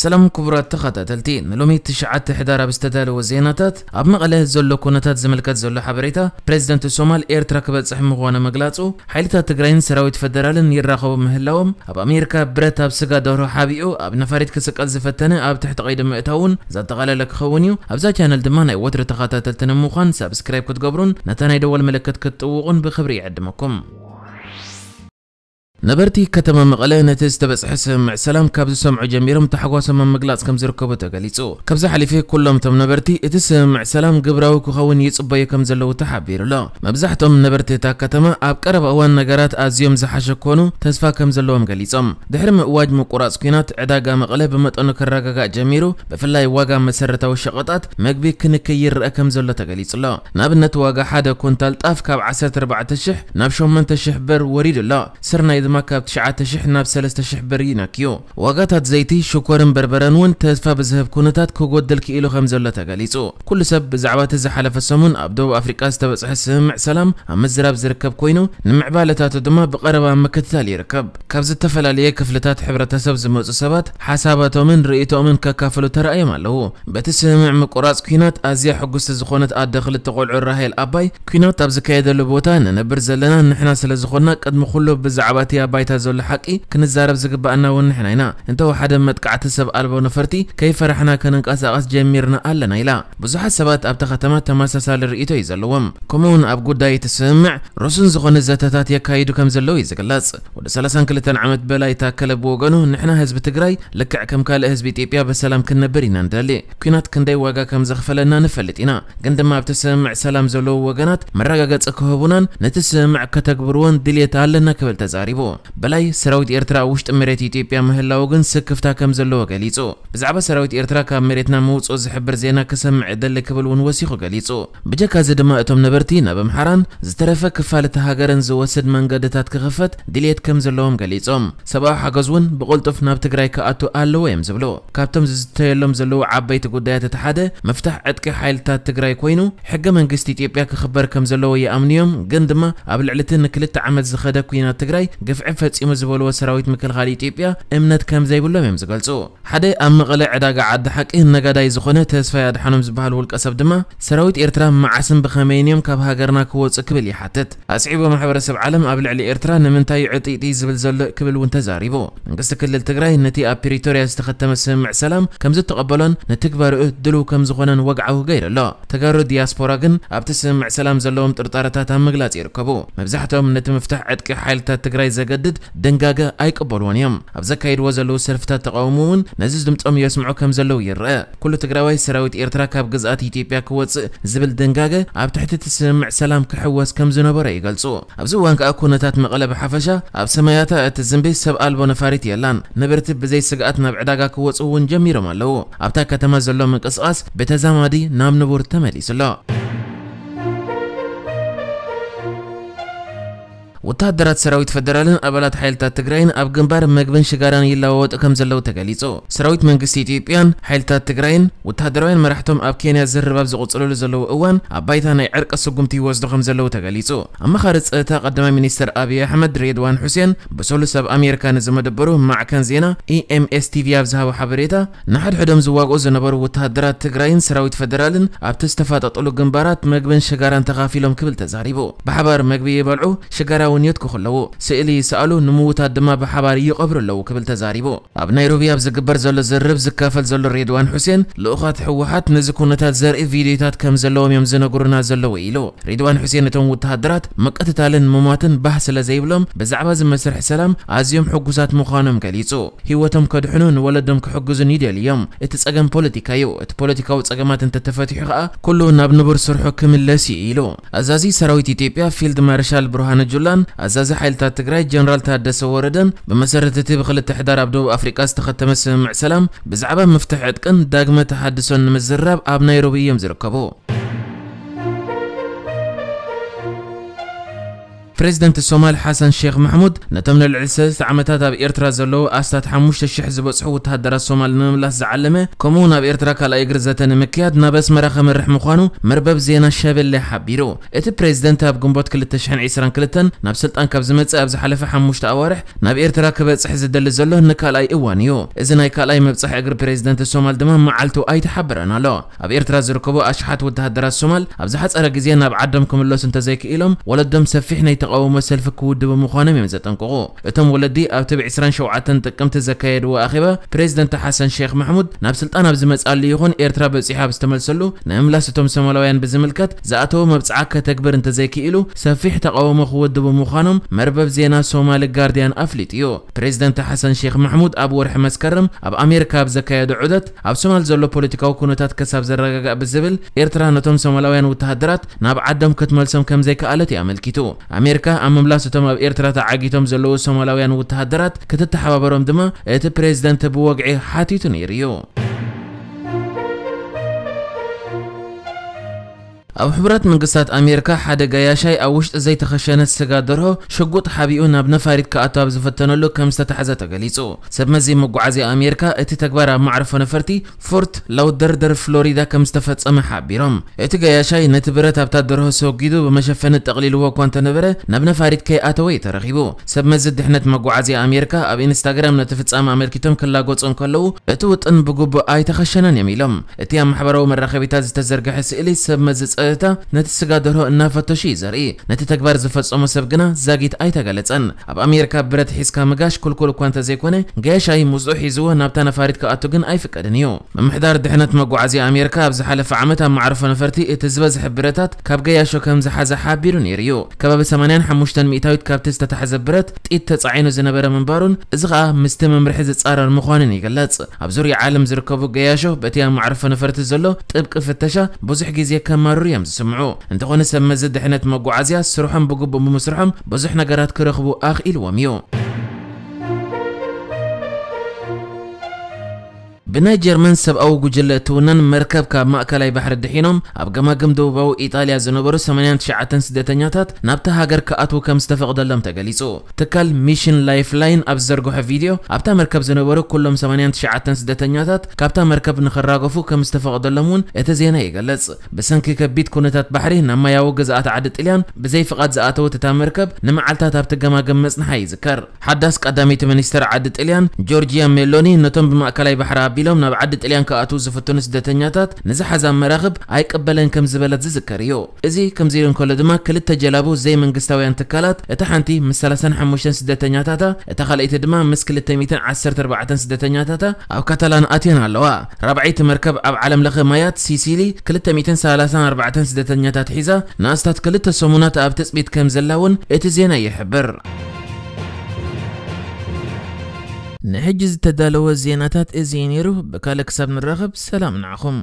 ሰላም ክቡራት ተኸታተልቲ፣ ንሎሚ ትሽዓተ ሕዳር ኣብ ዝተዳለወ ዜናታት፣ ኣብ መቐለ ዘሎ ኩነታት ዝምልከት ዘሎ ሓበሬታ፣ ፕሬዝደንት ሶማል ኤርትራ ክበጽሕ ምዃኑ ምግላጹ፣ ሓይልታት ትግራይን ሰራዊት ፈደራልን ይራኸቡ ምህላዎም፣ ኣብ ኣሜሪካ ብረት ኣብ ስጋ ደርሆ ሓቢኡ ኣብ ነፋሪት ክስቀል ዝፈተነ ኣብ ትሕቲ ቀይዲ ምእታውን ዘጠቓለለ ክኸውን እዩ። ኣብዛ ቻነል ድማ ናይ ወትሪ ተኸታተልቲ ንምዃን ሳብስክራይብ ክትገብሩን ነታ ናይ ደወል ምልክት ክትጥውቑን ብኽብሪ ይዕድመኩም። ነበርቲ ከተማ መቐለ ነቲ ዝተበጽሐ ስምምዕ ሰላም ካብ ዝሰምዑ ጀሚሮም ታሕጓሶም ኣብ ምግላጽ ከም ዝርከቡ ተገሊጹ። ካብዚ ሓሊፉ ኩሎም እቶም ነበርቲ እቲ ስምምዕ ሰላም ግብራዊ ክኸውን ይጽበዩ ከም ዘለዉ ተሓቢሩ ኣሎ። መብዛሕትኦም ነበርቲ እታ ከተማ ኣብ ቀረባ እዋን ነገራት ኣዝዮም ዝሓሸ ክኾኑ ተስፋ ከም ዘለዎም ገሊጾም። ድሕሪ ምእዋጅ ምቁራጽ ኲናት ዕዳጋ መቐለ ብመጠኑ ክረጋጋእ ጀሚሩ፣ ብፍላይ ዋጋ መሰረታዊ ሸቐጣት መግቢ ክንክይ ይረአ ከም ዘሎ ተገሊጹ ኣሎ። ንኣብነት ዋጋ ሓደ ኩንታል ጣፍ ካብ ዓሰርተ ኣርባዕተ ሽሕ ናብ ሸሞንተ ሽሕ ብር ወሪዱ ኣሎ። ስርናይ ድማ ካብ ትሽዓተ ሽሕ ናብ ሰለስተ ሽሕ ብር ይነክዩ። ዋጋታት ዘይቲ፣ ሽኮርን በርበረን እውን ተስፋ ብዝህብ ኩነታት ክጎድል ክኢሉ ከም ዘሎ ተገሊጹ። ኩሉ ሰብ ብዛዕባ እቲ ዝሓለፈ ሰሙን ኣብ ደቡብ ኣፍሪቃ ዝተበጽሐ ስምምዕ ሰላም ኣብ ምዝራብ ዝርከብ ኮይኑ፣ ንምዕባለታቱ ድማ ብቐረባ ምክትታል ይርከብ። ካብ ዝተፈላለየ ክፍልታት ሕብረተሰብ ዝመጹ ሰባት ሓሳባቶምን ርእይቶኦምን ከካፍሉ ተራእዮም ኣለዉ። በቲ ስምምዕ ምቁራጽ ኲናት ኣዝያ ሕጉስቲ ዝኾነት ኣደ ክልተ ቆልዑ ራሄል ኣባይ፣ ኲናት ኣብ ዝካየደሉ ቦታ ንነብር ዘለና ንሕና ስለ ዝኾንና፣ ቅድሚ ኩሉ ብዛዕባ እቲ ኣብ ባይታ ዘሎ ሓቂ ክንዛረብ ዝግባኣና እውን ንሕና ኢና። እንተወሓደ መጥቃዕቲ ሰብ ኣልቦ ነፈርቲ ከይፈራሕና ክንንቀሳቐስ ጀሚርና ኣለና ኢላ። ብዙሓት ሰባት ኣብታ ከተማ ተመሳሳሊ ርእይቶ እዩ ዘለዎም። ከምኡውን ኣብ ጉዳይ እቲ ስምምዕ ርሱን ዝኾነ ዘተታት የካይዱ ከም ዘለዉ እዩ ዝግለጽ። ወዲ ሰላሳን ክልተን ዓመት በላይ ታከለ ብወገኑ፣ ንሕና ህዝቢ ትግራይ ልክዕ ከም ካልእ ህዝቢ ኢትዮጵያ ብሰላም ክንነብር ኢና ንደሊ። ኲናት ክንደይ ዋጋ ከም ዘኽፈለና ንፈልጥ ኢና። ግን ድማ ኣብቲ ስምምዕ ሰላም ዘለዉ ወገናት መረጋገጺ ክህቡናን ነቲ ስምምዕ ከተግብርዎን ድልየት ኣለና ክብል ተዛሪቡ። በላይ ሰራዊት ኤርትራ ኣብ ውሽጢ መሬት ኢትዮጵያ ምህላዉ ግን ስክፍታ ከም ዘለዎ ገሊጹ። ብዛዕባ ሰራዊት ኤርትራ ካብ መሬትና ምውጽኡ ዝሕብር ዜና ክሰምዕ እደሊ ክብል እውን ወሲኹ ገሊጹ። ብጀካ እዚ ድማ እቶም ነበርቲ ናብ ኣምሓራን ዝተረፈ ክፋል እቲ ሃገርን ዝወስድ መንገድታት ክኽፈት ድልየት ከም ዘለዎም ገሊጾም። ሰብኣዊ ሓገዝ እውን ብቕልጡፍ ናብ ትግራይ ክኣቱ ኣለዎ እዮም ዝብሉ። ካብቶም ዝዝተየሎም ዘለዉ ዓበይቲ ጉዳያት እቲ ሓደ ምፍታሕ ዕጥቂ ሓይልታት ትግራይ ኮይኑ፣ ሕገ መንግስቲ ኢትዮጵያ ክኽበር ከም ዘለዎ ይኣምኑ እዮም፣ ግን ድማ ኣብ ልዕሊ እቲ ንክልተ ዓመት ዝኸደ ኲናት ትግራይ ግፍዒ ፈጺሙ ዝበልዎ ሰራዊት ምክልኻል ኢትዮጵያ እምነት ከም ዘይብሎም እዮም ዝገልጹ። ሓደ ኣብ መቐለ ዕዳጋ ዓዲ ሓቂ ነጋዳይ ዝኾነ ተስፋይ ኣድሓኖም ዝበሃል ውልቀ ሰብ ድማ፣ ሰራዊት ኤርትራ መዓስን ብኸመይን እዮም ካብ ሃገርና ክወጹ ክብል ይሓትት። ኣስዒቡ ማሕበረሰብ ዓለም ኣብ ልዕሊ ኤርትራ ንምንታይ እዩ ዕጥይጥይ ዝብል ዘሎ ክብል እውን ተዛሪቡ። መንግስቲ ክልል ትግራይ ነቲ ኣብ ፕሪቶርያ ዝተኸተመ ስምምዕ ሰላም ከም ዝተቐበሎን ንትግባርኡ ድሉው ከም ዝኾነን ወግዓዊ ገይሩ ኣሎ። ተጋሩ ዲያስፖራ ግን ኣብቲ ስምምዕ ሰላም ዘለዎም ጥርጣረታት ኣብ ምግላጽ ይርከቡ። መብዛሕትኦም ነቲ ምፍታሕ ዕጥቂ ሓይልታት ትግራይ ዘገድድ ድንጋገ ኣይቅበልዎን እዮም። ኣብ ዘካይድዎ ዘለዉ ሰልፍታት ተቃውሞ እውን ነዚ ድምጾም የስምዑ ከም ዘለዉ ይረአ። ኩሉ ትግራዋይ ሰራዊት ኤርትራ ካብ ግዝኣት ኢትዮጵያ ክወጽእ ዝብል ድንጋገ ኣብ ትሕቲ እቲ ስምምዕ ሰላም ክሕወስ ከም ዝነበሮ ይገልጹ። ኣብዚ እዋን ከኣ ኩነታት መቐለ ብሓፈሻ ኣብ ሰማያታ እትዝንቢ ሰብ ኣልቦ ነፋሪት የላን። ነበርቲ ብዘይ ስግኣት ናብ ዕዳጋ ክወጹ እውን ጀሚሮም ኣለዉ። ኣብታ ከተማ ዘሎ ምንቅስቓስ ብተዛማዲ ናብ ንቡር ተመሊሱ ኣሎ። ወተሃደራት ሰራዊት ፈደራልን ኣባላት ሓይልታት ትግራይን ኣብ ግንባር መግብን ሽጋራን ይለዋወጡ ከም ዘለዉ ተገሊጹ። ሰራዊት መንግስቲ ኢትዮጵያን ሓይልታት ትግራይን ወተሃደራውያን መራሕቶም ኣብ ኬንያ ዝርርብ ኣብ ዝቕጽልሉ ዘለዉ እዋን፣ ኣብ ባይታ ናይ ዕርቂ ስጉምቲ ይወስዱ ከም ዘለዉ ተገሊጹ። ኣመኻሪ ጸጥታ ቀዳማይ ሚኒስትር ኣብይ ኣሕመድ ሬድዋን ሑሴን ብሰሉስ ኣብ ኣሜሪካ ንዝመደበሩ ማዕከን ዜና ኢ ኤም ኤስ ቲ ቪ ኣብ ዝሃቦ ሓበሬታ፣ ንሓድሕዶም ዝዋግኡ ዝነበሩ ወተሃደራት ትግራይን ሰራዊት ፈደራልን ኣብቲ ዝተፋጠጡሉ ግንባራት መግብን ሽጋራን ተኻፊሎም ክብል ተዛሪቡ። ብሓባር መግቢ ይበልዑ፣ ሽጋራ እውን የትኩ ከለዉ፣ ስእሊ ይሰኣሉ፣ ንምዉታት ድማ ብሓባር ይቐብሩ ኣለዉ ክብል ተዛሪቡ። ኣብ ናይሮቢ ኣብ ዝግበር ዘሎ ዝርርብ ዝካፈል ዘሎ ሬድዋን ሑሴን፣ ልኡኻት ህወሓት ነዚ ኩነታት ዘርኢ ቪድዮታት ከም ዘለዎም እዮም ዝነግሩና ዘለዉ ኢሉ። ሬድዋን ሑሴን እቶም ወተሃደራት ምቅትታልን ምሟትን ባህ ስለ ዘይብሎም፣ ብዛዕባ እዚ መስርሕ ሰላም ኣዝዮም ሕጉሳት ምዃኖም ገሊጹ። ህይወቶም ከድሕኑ ንወለዶም ክሕግዙን ይደልዩ እዮም። እቲ ጸገም ፖለቲካ እዩ። እቲ ፖለቲካዊ ጸገማት እንተተፈቲሑ ከኣ ኩሉ ናብ ንቡር ስርሑ ክምለስ እዩ ኢሉ። ኣዛዚ ሰራዊት ኢትዮጵያ ፊልድ ማርሻል ብርሃነ ጁላን ኣዛዚ ሓይልታት ትግራይ ጀነራል ታደሰ ወረደን ብመሰረት እቲ ብክልተ ሕዳር ኣብ ደቡብ ኣፍሪቃ ዝተኸተመ ስምምዕ ሰላም ብዛዕባ ምፍትሕ ዕጥቅን ዳግመ ተሃድሶን ንምዝራብ ኣብ ናይሮቢ እዮም ዝርከቡ። ፕሬዚደንት ሶማል ሓሰን ሼክ ማሕሙድ ነቶም ንልዕሊ ሰለስተ ዓመታት ኣብ ኤርትራ ዘለዉ ኣስታት ሓሙሽተ ሽሕ ዝበጽሑ ወተሃደራት ሶማል ንምምላስ ዝዓለመ፣ ከምኡ እውን ኣብ ኤርትራ ካልኣይ እግሪ ዘተ ንምክያድ ናብ ኣስመራ ከምርሕ ምዃኑ መርበብ ዜና ሸበሌ ሓቢሩ። እቲ ፕሬዚደንት ኣብ ግንቦት ክልተ ሽሕን ዕስራን ክልተን ናብ ስልጣን ካብ ዝመጽእ ኣብ ዝሓለፈ ሓሙሽተ ኣዋርሕ ናብ ኤርትራ ክበጽሕ ዝደሊ ዘሎ ንካልኣይ እዋን እዩ። እዚ ናይ ካልኣይ መብጽሒ እግሪ ፕሬዚደንት ሶማል ድማ መዓልቱ ኣይተሓበረን ኣሎ። ኣብ ኤርትራ ዝርከቡ ኣሽሓት ወተሃደራት ሶማል ኣብ ዝሓጸረ ግዜ ናብ ዓዶም ክምለሱ እንተዘይክኢሎም፣ ወለዶም ሰፊሕ ናይ ተቓውሞ ሰልፊ ክውድቡ ምዃኖም እዮም ዘጠንቅቑ። እቶም ወለዲ ኣብቲ ብ ዕስራን ሸውዓተን ጥቅምቲ ዘካየድዎ ኣኼባ፣ ፕሬዚደንት ሓሰን ሼክ ማሕሙድ ናብ ስልጣን ኣብ ዝመጽኣሉ ይኹን ኤርትራ በጺሑ ኣብ ዝተመልሰሉ፣ ንምምላስ እቶም ሶማላውያን ብዝምልከት ዝኣተዎ መብጽዓ ከተግብር እንተዘይክኢሉ፣ ሰፊሕ ተቓውሞ ክውድቡ ምዃኖም መርበብ ዜና ሶማሊ ጋርዲያን ኣፍሊጡ እዩ። ፕሬዚደንት ሓሰን ሼክ ማሕሙድ ኣብ ወርሒ መስከረም ኣብ ኣሜሪካ ኣብ ዘካየዶ ዑደት፣ ኣብ ሶማል ዘሎ ፖለቲካዊ ኩነታት ክሳብ ዘረጋጋእ ብዝብል፣ ኤርትራ ነቶም ሶማላውያን ወተሃደራት ናብ ዓዶም ክትመልሶም ከም ዘይከኣለት እዩ ኣመልኪቱ። ኣሜሪካ ኣብ ምምላስ እቶም ኣብ ኤርትራ ተዓጊቶም ዘለዉ ሶማላውያን ወተሃደራት ክትተሓባበሮም ድማ እቲ ፕሬዚደንት ብወግዒ ሓቲቱ ነይሩ እዩ። ኣብ ሕቡራት መንግስታት ኣሜሪካ ሓደ ገያሻይ ኣብ ውሽጢ ዘይተኸሸነ ስጋ ደርሆ ሽጉጥ ሓቢኡ ናብ ነፋሪት ክኣቱ ኣብ ዝፈተነሉ ከም ዝተታሕዘ ተገሊጹ። ሰብ መዚ መጓዓዝያ ኣሜሪካ እቲ ተግባር ኣብ ማዕርፎ ነፈርቲ ፎርት ላውደርደር ፍሎሪዳ ከም ዝተፈጸመ ሓቢሮም። እቲ ገያሻይ ነቲ ብረት ኣብታ ደርሆ ሰጒዱ ብመሸፈኒ ጠቕሊልዎ እኳ እንተነበረ፣ ናብ ነፋሪት ከይኣተወ እዩ ተረኺቡ። ሰብ መዚ ድሕነት መጓዓዝያ ኣሜሪካ ኣብ ኢንስታግራም ነቲ ፍጻመ ኣመልኪቶም ክላገጹ እንከለዉ፣ እቲ ውጥን ብግቡእ ኣይተኸሸነን እዮም ኢሎም። እቲ ኣብ ማሕበራዊ መራኸቢታት ዝተዘርግሐ ስእሊ ሰብ መዚ ጸጥታ ነቲ ስጋ ደርሆ እናፈተሹ እዩ ዘርኢ። ነቲ ተግባር ዝፈጸሞ ሰብ ግና ዛጊት ኣይተገለጸን። ኣብ ኣሜሪካ ብረት ሒዝካ ምጋሽ ክልኩል እኳ እንተዘይኮነ፣ ገያሻይ ምስኡ ሒዝዎ ናብታ ነፋሪት ክኣቱ ግን ኣይፍቀድን እዩ። ምምሕዳር ድሕነት መጓዓዝያ ኣሜሪካ ኣብ ዝሓለፈ ዓመት ኣብ ማዕርፎ ነፈርቲ እቲ ዝበዝሐ ብረታት ካብ ገያሾ ከም ዝሓዘ ሓቢሩ ነይሩ እዩ። ከባቢ ሰማንያን ሓሙሽተን ሚእታዊት ካብቲ ዝተታሕዘ ብረት ጢት ተጻዒኑ ዝነበረ ምንባሩን፣ እዚ ኸኣ ምስቲ መምርሒ ዝጻረር ምዃኑን ይግለጽ። ኣብ ዙርያ ዓለም ዝርከቡ ገያሾ በቲ ኣብ ማዕርፎ ነፈርቲ ዘሎ ጥብቂ ፍተሻ ብዙሕ ግዜ ከማርሩ እዮም ዝስምዑ። እንተኾነ ሰብ መዚ ድሕነት መጓዓዝያ ስርሖም ብግቡእ ብምስርሖም ብዙሕ ነገራት ክረኽቡ ኣኽኢልዎም እዩ። ብናይ ጀርመን ሰብኣዊ ጉጅለ እትውነን መርከብ ካብ ማእከላይ ባሕሪ ድሒኖም ኣብ ገማግም ደቡባዊ ኢጣልያ ዝነበሩ ሰማንያን ትሽዓተን ስደተኛታት ናብታ ሃገር ክኣትዉ ከም ዝተፈቕደሎም ተገሊጹ። ትካል ሚሽን ላይፍ ላይን ኣብ ዝዘርግሖ ቪድዮ፣ ኣብታ መርከብ ዝነበሩ ኩሎም ሰማንያን ትሽዓተን ስደተኛታት ካብታ መርከብ ንኽራገፉ ከም ዝተፈቕደሎም እውን እቲ ዜና ይገልጽ። ብሰንኪ ከቢድ ኩነታት ባሕሪ ናብ ማያዊ ግዝኣት ዓዲ ጥልያን ብዘይ ፍቓድ ዝኣተወት እታ መርከብ ንመዓልታት ኣብቲ ገማግም መጽንሓ ይዝከር። ሓዳስ ቀዳመይቲ ሚኒስተር ዓዲ ጥልያን ጆርጂያ ሜሎኒ ነቶም ብማእከላይ ባሕሪ ኣቢሎም ናብ ዓዲ ጥልያን ክኣትዉ ዝፍትኑ ስደተኛታት ንዝሓዛ መራኽብ ኣይቅበለን ከም ዝበለት ዝዝከር እዩ። እዚ ከምዚ ኢሉ እንከሎ ድማ ክልተ ጀላቡ ዘይመንግስታውያን ትካላት፣ እታ ሓንቲ ምስ ሰላሳን ሓሙሽተን ስደተኛታታ፣ እታ ካልኣይቲ ድማ ምስ ክልተ ሚእትን ዓሰርተ ኣርባዕተን ስደተኛታታ ኣብ ካታላን ኣትየን ኣለዋ። ራብዐይቲ መርከብ ኣብ ዓለም ለኸ ማያት ሲሲሊ ክልተ ሚእትን ሰላሳን ኣርባዕተን ስደተኛታት ሒዛ ንኣስታት ክልተ ሰሙናት ኣብ ትጽቢት ከም ዘላ እውን እቲ ዜና ይሕብር። ንሕጂ ዝተዳለወ ዜናታት እዚ እዩ ነይሩ። ብካልእ ክሳብ ንራኸብ ሰላም ንዓኹም።